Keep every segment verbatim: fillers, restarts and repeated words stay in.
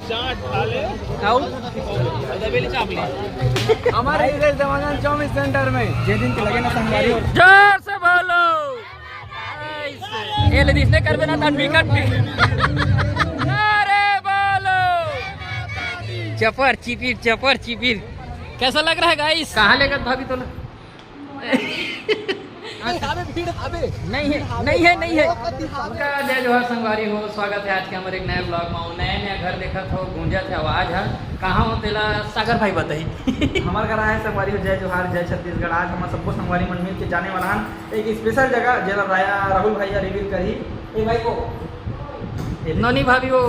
चाट खा ले। खाऊ। हमारे इधर जमाना चाउमीन सेंटर में जे दिन के लगे ना संगवारी हो। जोर से बोलो। ये ले, इसने करबे ना तन बिकट। अरे बोलो। चपर चिपिर, चपर चिपिर। कैसा लग रहा है गाइस? कहाँ लेगत भाभी तोला? अबे भीड़, अबे। नहीं है, नहीं है, नहीं है। उनका जय जोहार संगवारी हो, स्वागत है आज के हमारे एक नए ब्लॉग में। नया नया घर देखत हो, गूंजत है आवाज है। कहाँ हो तेला सागर भाई बताही। हमार घर आए संगवारी हो, जय जोहार, जय छत्तीसगढ़। आज हम सबको संगवारी मन मिल के जाने वाला हन एक स्पेशल जगह, जेला राया राहुल भाई रिवील करही। ए भाई को नोनी भाभी हो।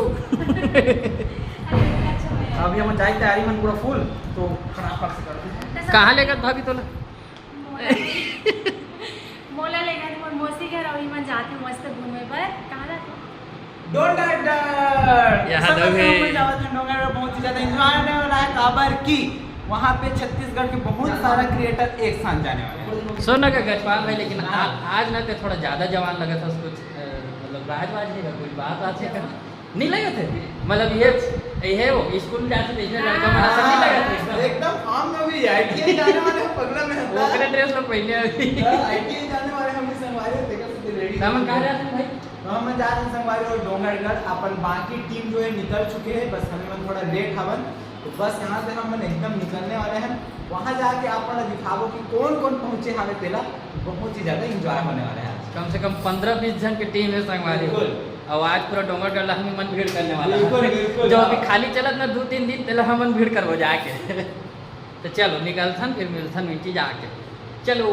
अभी हम जाए तैयारी मन पूरा फुल, तो फटाफट से कर दे। कहाँ लेगत भाभी तोला? मोला लेगत मोर मौसी घर, अउ इमन जाथे मस्त घूमे बर। कहाँ जाथे? डोंगरगढ़। यहाँ सब दो है। लोग जावत हैं डोंगरगढ़, बहुत ही ज्यादा एंजॉय होने वाला है, काबर कि वहाँ पे छत्तीसगढ़ के बहुत सारा क्रिएटर एक साथ जाने वाले हैं। सोना का गजपाल भाई, लेकिन आ, आज ना ते थोड़ा ज्यादा जवान लगा था कुछ, अ, मतलब राज वाज नहीं था, कोई बात बात है। नहीं लगे थे, मतलब ये, ये है वो स्कूल में जाते थे, इसमें लड़का बना सब नहीं लगे थे। एकदम हम लोग भी आईटीआई जाने वाले हैं, पगला में वो हंसा। ओकरे ड्रेस लोग पहने अभी। हाँ, आईटीआई जाने वाले हम भी संगवारी हो, देखो सीधे रेडी। तो हम कहाँ जाते हैं भाई? तो हम जा रहे हैं संगवारी हो डोंगरगढ़, अपन बाकी टीम जो है निकल चुके हैं, बस हमें मन थोड़ा लेट हवन। तो बस यहाँ से हम मन एकदम निकलने वाले हैं, वहाँ जाके आप मन दिखाबो कि कौन कौन पहुँचे हमें तेला। बहुत ही ज्यादा एंजॉय होने वाला है आज। कम से कम पन्द्रह बीस जन की टीम है संगवारी हो। बिल्कुल। और आज पूरा डोंगरगढ़ ला हमन भीड़ करने वाला है। बिल्कुल, बिल्कुल। जो अभी खाली चलत ना दो तीन दिन, तेला हमन भीड़ करबो जाके। तो चलो निकलथन, फिर मिलथन उनकी जाके। चलो।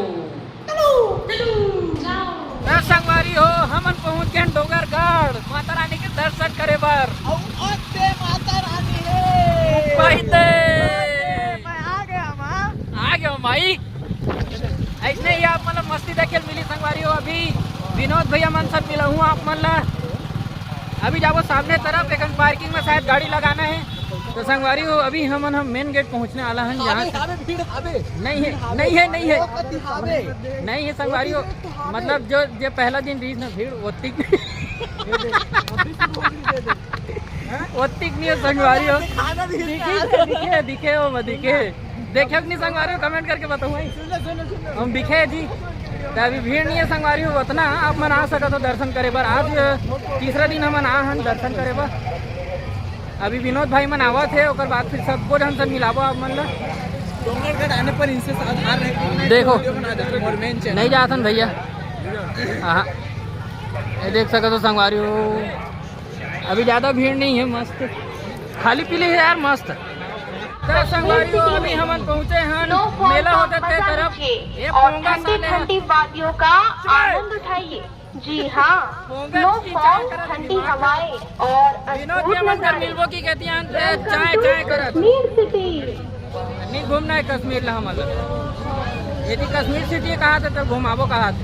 चलो। चलो। जाओ। ए संगवारी हो, हमन पहुंच गए हैं डोंगरगढ़ माता रानी के दर्शन करे बर। अउ अत्ते माता रानी है। भाई दे। मैं आ गया माँ। आ गया माई। ऐसने ही आप मतलब मस्ती देखे मिली संगवारी हो। अभी विनोद भैया मन सब मिला हूँ आप मन ला। अभी जाबो सामने तरफ, लेकिन पार्किंग में शायद गाड़ी लगाना है। तो संगवारी हो, अभी हमन हम मेन गेट पहुंचने वाला हन, जहाँ अबे, से अबे, भीड़, अबे। नहीं है, भीड़, नहीं है, नहीं है। अबे। नहीं है संगवारी हो, भीड़ तो अबे। मतलब जो, जो पहला दिन रही ना भीड़, ओतिक ओतिक नहीं है संगवारी हो। खाना भी दिखे, दिखे, दिखे हो, दिखे। देखे कि नहीं संगवारी हो, कमेंट करके बताओ भाई। सुन लो, सुन लो, सुन लो। हम दिखे जी। तो अभी भीड़ नहीं है संगवारी हो, उतना आप मन आ सकत हो दर्शन करे बर। आज तीसरा दिन हमन आ हन दर्शन करे बर। अभी विनोद भाई मन आवत है, ओकर बाद फिर सबको ढंग से मिलाबो आप मन ला। डोंगरगढ़ आने पर इनसे सावधान रहे। देखो, वीडियो बना देते हैं, और मेन चैनल। नहीं जात हन भैया। हाँ, ये देख सकत हो संगवारी हो, अभी ज्यादा भीड़ नहीं है, मस्त खाली पीली है यार, मस्त। तो संगवारी हो, अभी हमन पहुंचे हन मेला होते ते तरफ। ये और पोंगा ठंडी साले हैं। ठंडी वादियों का आनंद उठाइए। जी हाँ, पोंगा स्नो की फॉल, चाय करत ठंडी विनोद। हवाएं और विनोद अद्भुत भैया मन कर नजारे। मिलबो की कहती हैं, ए, चाय, चाय करत। कश्मीर सिटी। नहीं घूमना है कश्मीर ला हमन ला। यदि कश्मीर सिटी कहा थे तो घुमाबो कहा थे।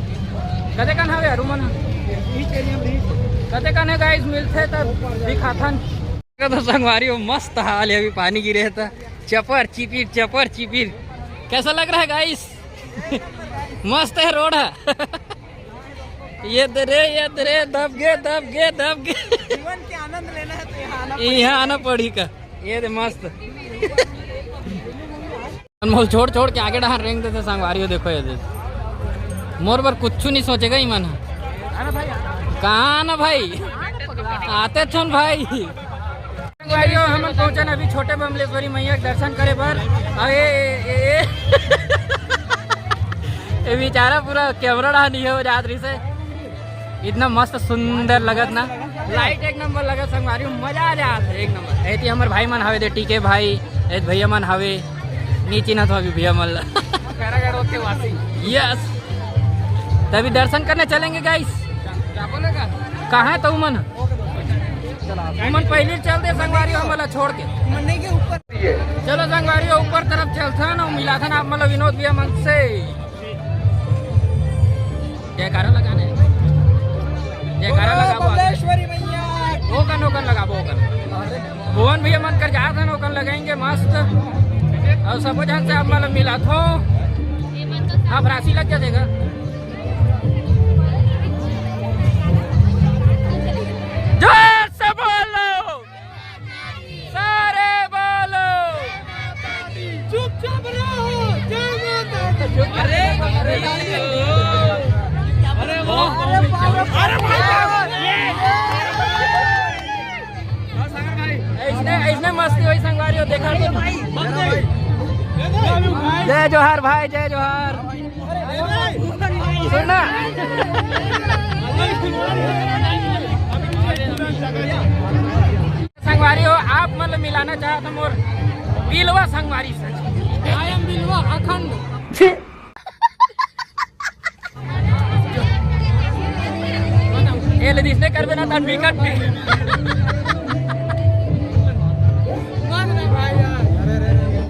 कते कन हवे यार मन? कते कन है गाइस, मिलथे तब दिखाथन। तो संगवारी हो मस्त हाल है, अभी पानी गिरे है तो चपर चिपिर, चपर चिपिर। कैसा लग रहा है गाइस? मस्त है रोड है। ये दे रे, ये दे रे, दब गे, दब गे, दब गे। जीवन के आनंद लेना है तो यहाँ आना पड़ेगा। यहाँ आना पड़ी का। ये दे मस्त। अनमोल छोड़ छोड़ के आगे डहार रेंग देथे संगवारी हो, देखो ये दे। मोर बर कुछ नहीं सोचेगा ईमन। कहाँ ना भाई, आते छन भाई। भाइयों, हमन पहुंचन अभी छोटे बमलेश्वरी मैया के दर्शन करे बर। अउ ए, ए, ए, ए बेचारा पूरा कैमरा डहा नहीं हो जात रहिस हे। इतना मस्त सुंदर लगत ना, लाइट एक नंबर लगत संगवारी, मजा आ जात हे एक नंबर। एती हमर भाई मन हवे दे, टीके भाई, ए भैया मन हवे, नी चिन्हत हो अभी भैया मन ला। खैरागढ़ होके वासी। यस, तभी दर्शन करने चलेंगे गाइस। कहाँ है तो मन? तुमन पहले चल दे संगवारी हो, हमला छोड़ के। मन नहीं के ऊपर। चलो संगवारी हो, ऊपर तरफ चलथन अउ मिलाथन आप मन ला विनोद भैया मन से। जयकारा लगाने। जयकारा बोलो लगाबो। बमलेश्वरी मैया की। ओकन, ओकन लगाबो, ओकन। भुवन भैया मन कर जात हन, ओकन लगाएंगे मस्त। अउ सबो झन से आप मन ला मिलाथो। हाँ, फरासी लग जाथे गा। जोर से बोलो। अरे भाई, ऐसने, ऐसने मस्ती होई संगवारी हो, देखा तो। जय जोहार भाई, जय जोहार। सुनना संगवारी हो, आप मन ल मिलाना चाहत हो मोर बिलवा संगवारी से। I am बिलवा अखंड। ए ले, जिसने करबे ना तन बिकट।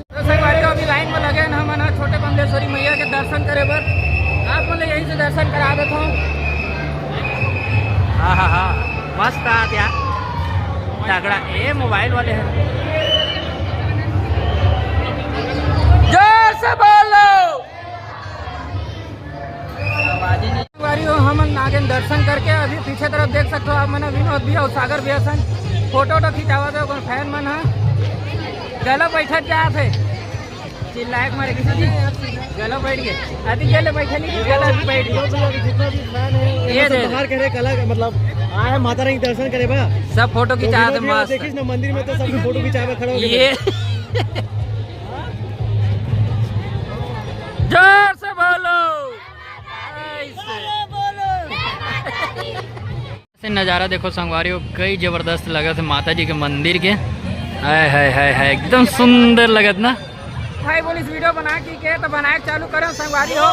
तो संगवारी हो, अभी लाइन में लगे हैं हमन ह छोटे बमलेश्वरी मैया के दर्शन करे बर। आप मन ल यहीं से दर्शन करा देत हूँ। हाँ, हाँ, हाँ, मस्त आत यार, तगड़ा। ए मोबाइल वाले हैं, जोर से बोलो। संगवारी हो, हमन आगे दर्शन करके अभी पीछे तरफ देख सकते हो आप मन, विनोद भैया और सागर भैया संग फोटो वोटो खिंचावत हे, ओकर फैन मन ह। गला बैठत जात हे, चिल्लाए के मारे किसी जी, गला बैठ गए। अभी गले बैठे नहीं, गला अभी बैठ गए। जितना भी फैन है, ये ये सब दे। बाहर के हर एक अलग, मतलब, आए हैं माता रानी के दर्शन करे बा। सब फोटो तो खिंचावत हे, विनोद भैया मस्त। देखिस ना, मंदिर में तो सब फोटो खिंचावे खड़ा हो गए। ये जोर से बोलो। ऐसे। से नज़ारा देखो संगवारी हो, कई जबरदस्त लगत हे माता जी के मंदिर के। हाय, हाय, हाय, हाय, एकदम सुंदर लगत ना। भाई बोलिस वीडियो बना के, के तो बनाए के चालू करन संगवारी हो।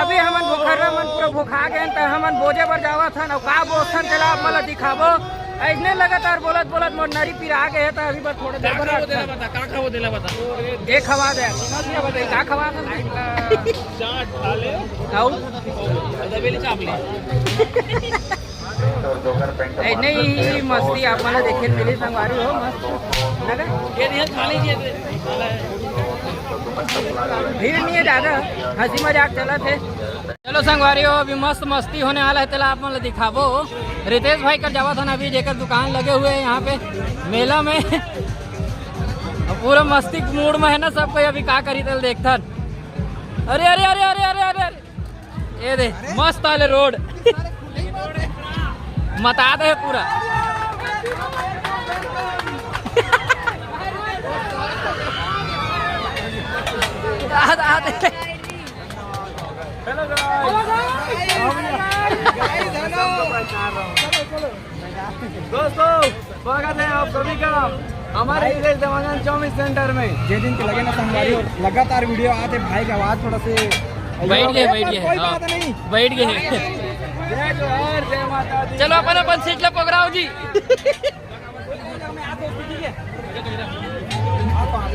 अभी हमन भोखरवा मन पूरा भुखा गए, त हमन बोजे बर जावत हन, अउ का बोजथन तेला आप मन ल दिखाबो। ऐसने लगातार बोलत बोलत मोर नरी पिरा गए, त अभी बस थोड़ा देर का खाबो देला बता, का खाबो देला बता। ए खवा दे, का खवा दे? चाट खा ले। अउ दबेली चाप ले। ऐसने ही मस्ती आप मन ल देखे मिली संगवारी हो, मस्त। लगा? ये नहीं, खा लीजिए। भीड़ नहीं है ज़्यादा, हंसी मजाक चलत हे। चलो संगवारी हो, अभी मस्त मस्ती होने वाला हे, तेला आप मन ल दिखाबो। रितेश भाई कर जावत हन अभी, जेकर दुकान लगे हुए हे यहाँ पे मेला में। अब पूरा मस्ती मूड में हे ना सब कोई, अभी का करी तेला देखथन। अरे, अरे, अरे, अरे, अरे, अरे, अरे। ये दे, मस्त आले रोड। मता दे पूरा। आ दे, आ दे। दोस्तों, स्वागत है आप सभी का हमारे विलेज देवांगन चाउमीन सेंटर में। जे दिन के लगे ना संगवारी हो, लगातार वीडियो आत हे, भाई के आवाज थोड़ा से बैठ गए, बैठ गए, कोई हाँ। बात नहीं। बैठ गए। जय जोहार, जय माता दी। चलो अपन, अपन सीट ले पकड़ाओ जी।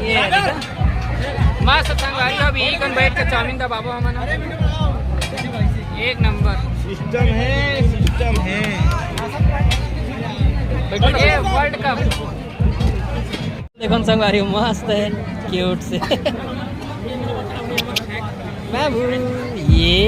ये मस्त संगवारी, अभी इही कन बैठ के चाउमीन दबाबो हमन। एक नंबर। सिस्टम है, सिस्टम है। ये वर्ल्ड कप। देखो संगवारी, मस्त है, क्यूट से। बाबू, ये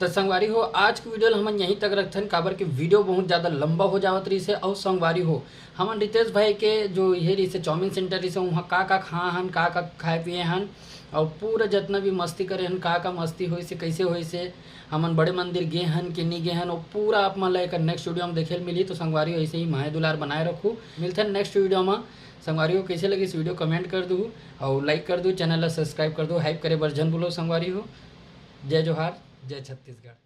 तो संगवारी हो, आज के वीडियो ल हमन यहीं तक रखथन, काबर के वीडियो बहुत ज़्यादा लंबा हो जावत रहिस हे। अउ संगवारी हो, हमन रितेश भाई के जो ये रहिस हे चाउमीन सेंटर रहिस हे, वहाँ का का खाए हन, का का खाए पिए हन, अउ पूरा जितना भी मस्ती करे हन, का का मस्ती होइस हे, कैसे होइस हे, हमन बड़े मंदिर गे हन कि नहीं गे हन, वो पूरा आप मन ला एकर नेक्स्ट वीडियो में देखे ल मिली। तो संगवारी हो, ऐसे ही माया दुलार बनाए रखू। मिलथन नेक्स्ट वीडियो में। संगवारी हो, कैसे लगिस वीडियो, कमेंट कर दू, अउ लाइक कर दू, चैनल ला सब्सक्राइब कर दू, हाइप करे बर झन भूलो संगवारी हो। जय जोहार, जय छत्तीसगढ़।